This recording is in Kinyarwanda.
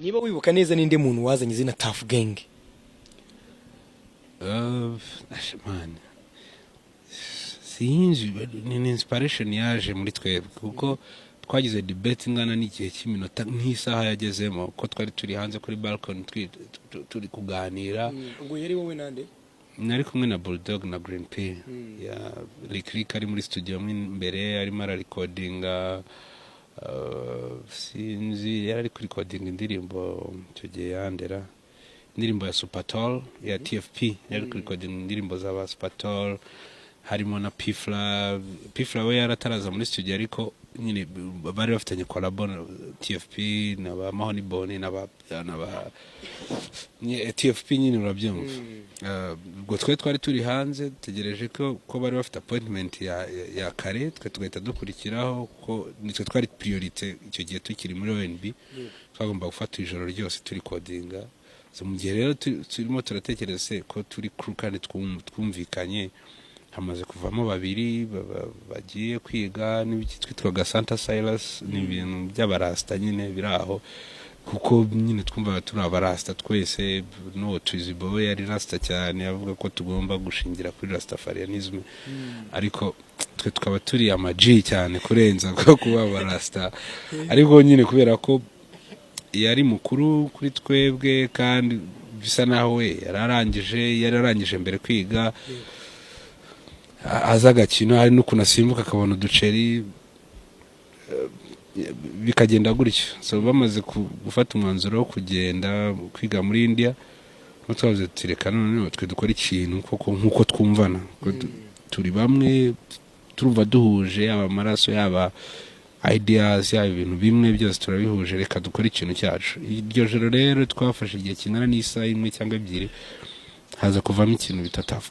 Niba wibuka neza, ninde muntu wazanye izina Tuff Gang? Man, sinzi, ni inspiration yaje muri twebwe, kuko twagize debate ingana n'igihe cy'iminota nk'isaha yagezemo, ko twari turi hanze kuri balcony turi kuganira. Ubwo yari wowe nande? Nari kumwe na Bulldog na Green P ya Lick Lick, ari muri studio mo imbere arimo ararikodinga. Sinzi, yari ari kurikodinga indirimbo icyo gihe yandera, indirimbo ya Supertall ya TFP. Yari kurikodinga indirimbo za Supertall, harimo na P Fla. P Fla we yarataraza muri studio, ariko nyine bari bafitanye collabo na TFP na ba Mahoney Boni na ba TFP nyine, urabyumva. Ubwo twe twari turi hanze dutegereje ko bari bafite appointment ya kare, twe tugahita dukurikiraho, ko nitwe twari priorité icyo gihe tukiri muri ONB. Twagomba gufata ijoro ryose turi kodinga. So, mu gihe rero turimo turatekereza se ko turi crew kandi twumvikanye, hamaze kuvamo babiri bagiye kwiga n'ibiki twitwaga Santa Silas, ni ibintu by'abarasta nyine biri aho, kuko nyine twumvaga turi abarasta twese. N'uwo Twizibo we yari rasta cyane, avuga ko tugomba gushingira kuri Rastafarianism, ariko twe tukaba turi ama G cyane kurenza ko kuba abarasta. Ariko nyine kubera ko yari mukuru kuri twebwe, kandi bisa naho we yari arangije mbere kwiga, aza agakina, hari n'ukuntu asimbuka akabona uduceri, bikagenda gutyo. So bamaze gufata umwanzuro wo kugenda kwiga muri India, no twavuze tuti: "Reka noneho twe dukora ikintu koko nk'uko twumvana, ko turi bamwe, turumva duhuje, yaba amaraso, yaba ideas, yaba ibintu bimwe, byose turabihuje, reka dukore ikintu cyacu." Iryo joro rero twafashe igihe kingana n'isaha imwe cyangwa 2, haza kuvamo ikintu bita Tuff.